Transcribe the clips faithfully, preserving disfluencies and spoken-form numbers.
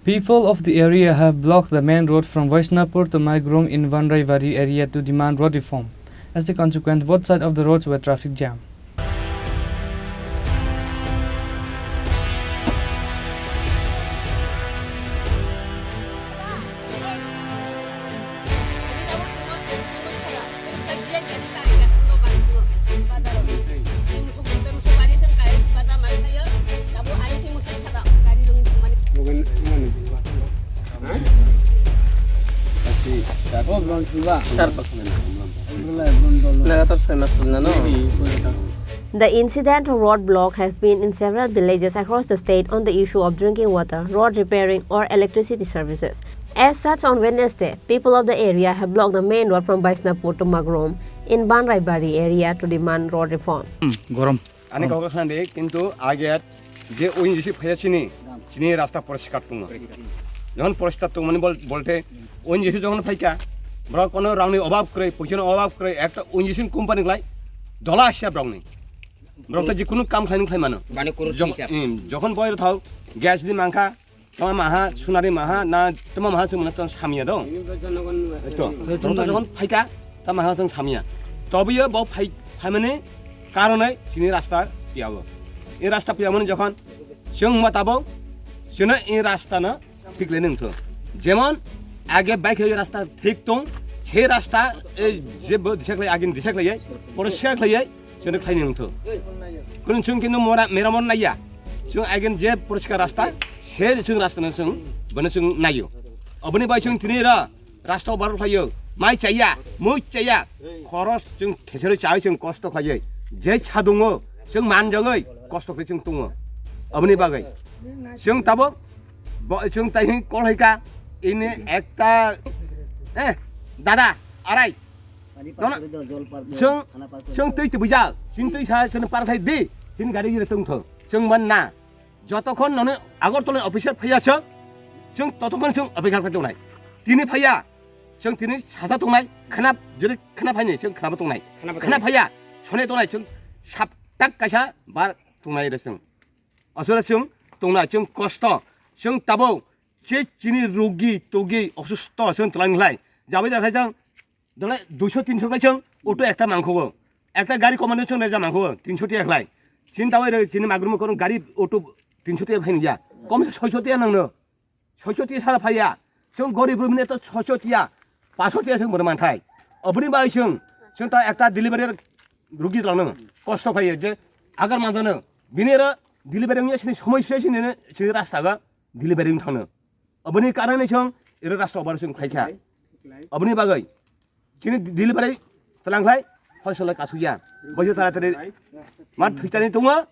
People of the area have blocked the main road from Vaishnapur to Maigrum in Vanraibari area to demand road reform. As a consequence, both sides of the roads were traffic jam. The incident of road block has been in several villages across the state on the issue of drinking water, road repairing, or electricity services. As such, on Wednesday, people of the area have blocked the main road from Vaishnapur to Magrum in Banraibari area to demand road reform. Hmm, gorom. Ani kok khna de, kintu age je O N G C phaya chini, chini rasta poriskar tongo. Jokhon poriskar tongmani bol-, bolte O N G C jokhon phaika, borok kono rangni obab kwrwi, poisani obab kwrwi, ekta O N G C company lai dola asya borokni. Borok ta jikunu kam khlaini khlai mano. Bani kurut Jok-, sisa. Hmm, jokhon boy thau, gas ni mangkha, tama maha, sunari maha, na tama maha chwng mano tama samya do. To, tama jokhon phaika, tama maha chwng samya. Tobiyo bo phai, phaimani karonai chini rasta piyago. E rasta piyamani jokhon chwng ma tabo, chwngno e rasta no thik le nung tho. Jemon age bai khe rasta thik tong, se rasta e je bo disak lai, agin disak lai, pore siak lai, Chwng khlaini wngthu. Kunu chwng kinu mora, meramon naiya. Chwng aigen je poriskar rasta, se chwng rasta no chwng, bono chwng naio. Oboni bai chwng tini ra, rasta obar khlaio. Mai chaya, mui chaya. Khoros chwng thesero chai chwng kosto khlaioi. Je sadungo, chwng manjagoi, kosto khlai chwng tungo. Oboni bagai. Chwng tabo, bo chwng tai hin kol haika, ini ekta, eh, dada, arai. Nono, chwng, chwng twi twi bujak, chini twi sa, chini par khai di, chini gari gire tong thong. Chwng ban na. Jotokhon nono Agartala officer phaiya chwng, chwng totokhon chwng officer khai tongnai. Tini phaiya, chwng tini sasa tongnai, khna, jori khna phaini, chwng khna bo tongnai. Khna bo tongnai. Khna phaiya, sone tongnai, chwng sap tak kaisa bar tongnai re chwng. Asole chwng tongnai, chwng kosto, chwng tabo, che chini rugi, tugi, osusto, chwng tlang lai. Jabai da khai jang, Dole duiso tinso khlai chwng auto ekta mangkhogo. Ekta gari commando chwng reja mangkhogo, tinso tiya khlai. Chini tawai rw chini Magrum kono gari auto tinso tiya phaini ya. Kom se soiso tiya nangno. Soiso tiya sara phaiya. Chwng gorib rwmani to soiso tiya, paso tiya chwng bono manthai. Oboni bai chwng, chwng ta ekta delivery rugi langno. Kosto phaiya je agar manjano. Bini ro delivery wngya sini somoi se sini, sini rasta ga delivery wng thangno. Oboni karani chwng ero rasta obar chwng khlaikha. Oboni bagwi chini delivery tlang khlai, hospital kasukya. Boisu taratari ma thwitani tongo,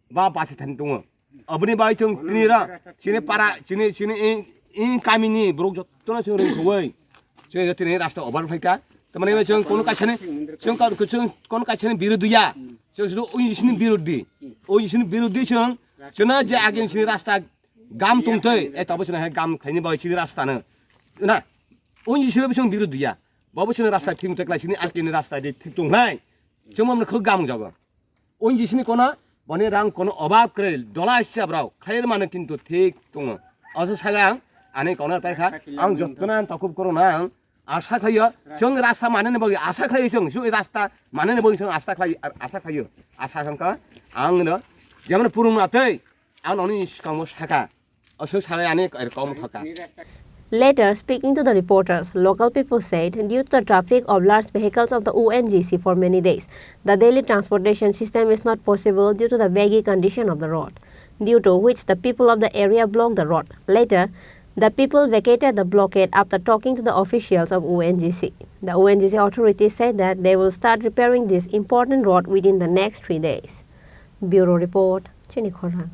ba basithani tongo. Oboni bagwi chwng tini ra, chini para, chini, chini i, i kamini borok jottono chwng rwngthogwi. Chwng tini rasta obar khlaikha. Tamani chwng kono kaisani, chwng ka-, chwng kono kaisani birodhiya. Chwng sudu O N G C ni birodhi. O N G C ni birodhi chwng, chwngno je agin sini rasta Gam tongtwi, e tobo chwng hai gam khaini bai chini rasta no. Na, O N G C bai chwng birud ya. Bobo chwng rasta thik tongtwi klai chini R K ni rasta de thik tongnai. Chwng mamno khuk gam jago. O N G C ni kono boni rang kono obab kwrwi dola sia brao khair mano kintu thik tongo. Oso sagang ani kono paikha ang jottona takup korona ang Asa khlaio, chwng rasta manani bagwi asa khlaio chwng, chwng rasta manani bagwi chwng asa khlai, asa khlaio. Asa wngkha ang no jemon purung na tei ang noni swkango saka. Aswk salai ani kom thoka. Later, speaking to the reporters, local people said due to the traffic of large vehicles of the O N G C for many days, the daily transportation system is not possible due to the baggy condition of the road, due to which the people of the area blocked the road. Later, the people vacated the blockade after talking to the officials of O N G C. The O N G C authorities said that they will start repairing this important road within the next three days. Bureau Report, Chini Khorang.